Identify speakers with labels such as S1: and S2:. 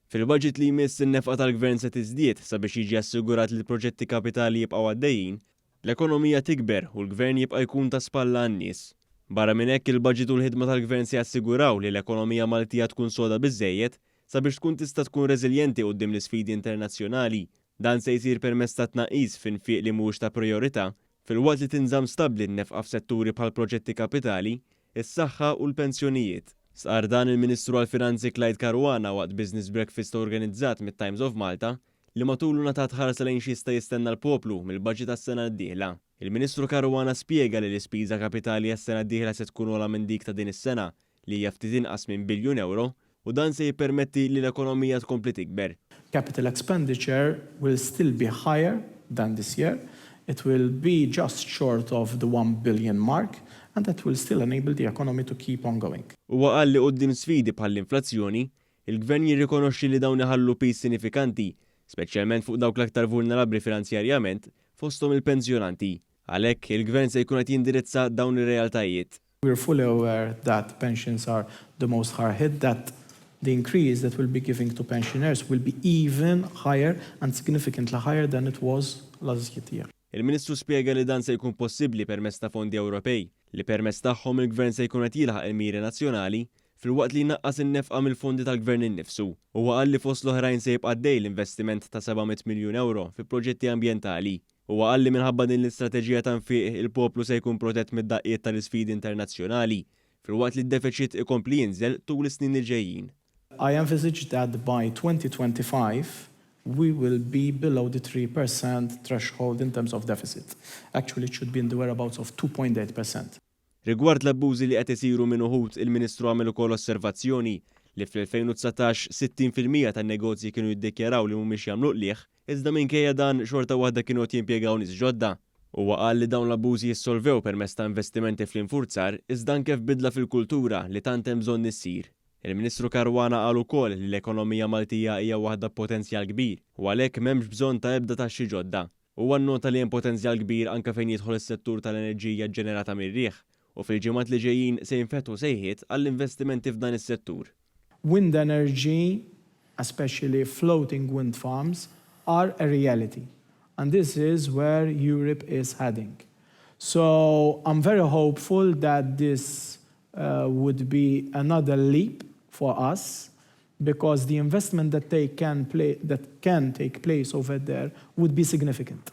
S1: Fil-budget li jmiss, in-nefqa tal-gvern se tiżdied sabiex jiġi assigurat li l-proġetti kapitali jibqgħu għaddejjin, l-ekonomija tikber u l-gvern jibqa' jkun ta' spalla għan-nies. Barra minn hekk, il-budget u l-ħidma tal-gvern se jassiguraw li l-ekonomija Maltija tkun soda biżżejjed sabiex tkun tista' tkun reżiljenti quddiem l-isfidi internazzjonali. Dan se jsir permezz ta' tnaqqis f'infiq li mhuwiex ta' prijorità, filwaqt li tinżamm stabbli n-nefqa f'setturi bħal proġetti kapitali, is-saħħa u l-pensjonijiet. Stqarr dan il-Ministru għall-Finanzi Clyde Caruana waqt Business Breakfast organizzat mit-Times of Malta li matulu ngħatat ħarsa lejn x'jista' jistenna l-poplu mill-budget għas-sena d-dieħla. Il-Ministru Caruana spjega li l-ispiża kapitali għas-sena d-dieħla se tkun ogħla minn dik ta' din is-sena, li hija ftit inqas minn biljun euro, u dan se jippermetti li l-ekonomija tkompli tikber.
S2: Capital expenditure will still be higher than this year. It will be just short of the 1 billion mark, and that will still enable the economy to keep on going.
S1: Huwa qal li quddiem sfidi bħall-inflazzjoni, il-gvern jirrikonoxxi li dawn iħallu piż sinifikanti, speċjalment fuq dawk l-aktar vulnerabbli finanzjarjament, fosthom il-pensjonanti. Għalhekk, il-gvern se jkun qed jindirizza dawn ir-realtajiet.
S2: We're fully aware that pensions are the most hard hit, that the increase that we'll be giving to pensioners will be even higher and significantly higher than it was last year.
S1: Il-Ministru spjega li dan se jkun possibbli permezz ta' fondi Ewropej, li permezz tagħhom il-gvern se jkun qed jilħaq il-miri nazzjonali filwaqt li jnaqqas in-nefqa mill-fondi tal-gvern innifsu. Huwa qal li fost l-oħrajn se jibqa' għaddej l-investiment ta' 700 miljun euro fi proġetti ambjentali. Huwa qal li minħabba din l-istrateġija ta' nfiq, il-poplu se jkun protett mid-daqqiet tal-isfidi internazzjonali, filwaqt li d-deficit ikompli jinżel tul is-snin li ġejjin.
S2: I envisage that by 2025 we will be below the 3% threshold in terms of deficit. Actually, it should be in the whereabouts of 2.8%.
S1: Rigward l-abbużi li qed isiru minn uħud, il-Ministru għamel ukoll osservazzjoni li fl-2019 60% tan-negozji kienu jiddikjaraw li mhumiex jagħmlu qligħ, iżda minkejja dan xorta waħda kienu qed jimpjegaw nies ġodda. Huwa qal li dawn l-abbużi jissolvew permezz ta' investimenti fl-infurzar, iżda anke f'bidla fil-kultura li tant hemm bżonn issir. Il-Ministru Caruana qal ukoll li l-ekonomija Maltija hija waħda b'potenzjal kbir u għalhekk m'hemmx bżonn ta' ebda taxxi ġodda. Huwa nnota li hemm potenzjal kbir anke fejn jidħol is-settur tal-enerġija ġenerata mir-riħ u fil-ġimgħat li ġejjin se jinfetħu sejħiet għall-investimenti f'dan is-settur.
S2: Wind energy, especially floating wind farms, are a reality. And this is where Europe is heading. So I'm very hopeful that this would be another leap for us, because the investment that they can play, that can take place over there would be significant.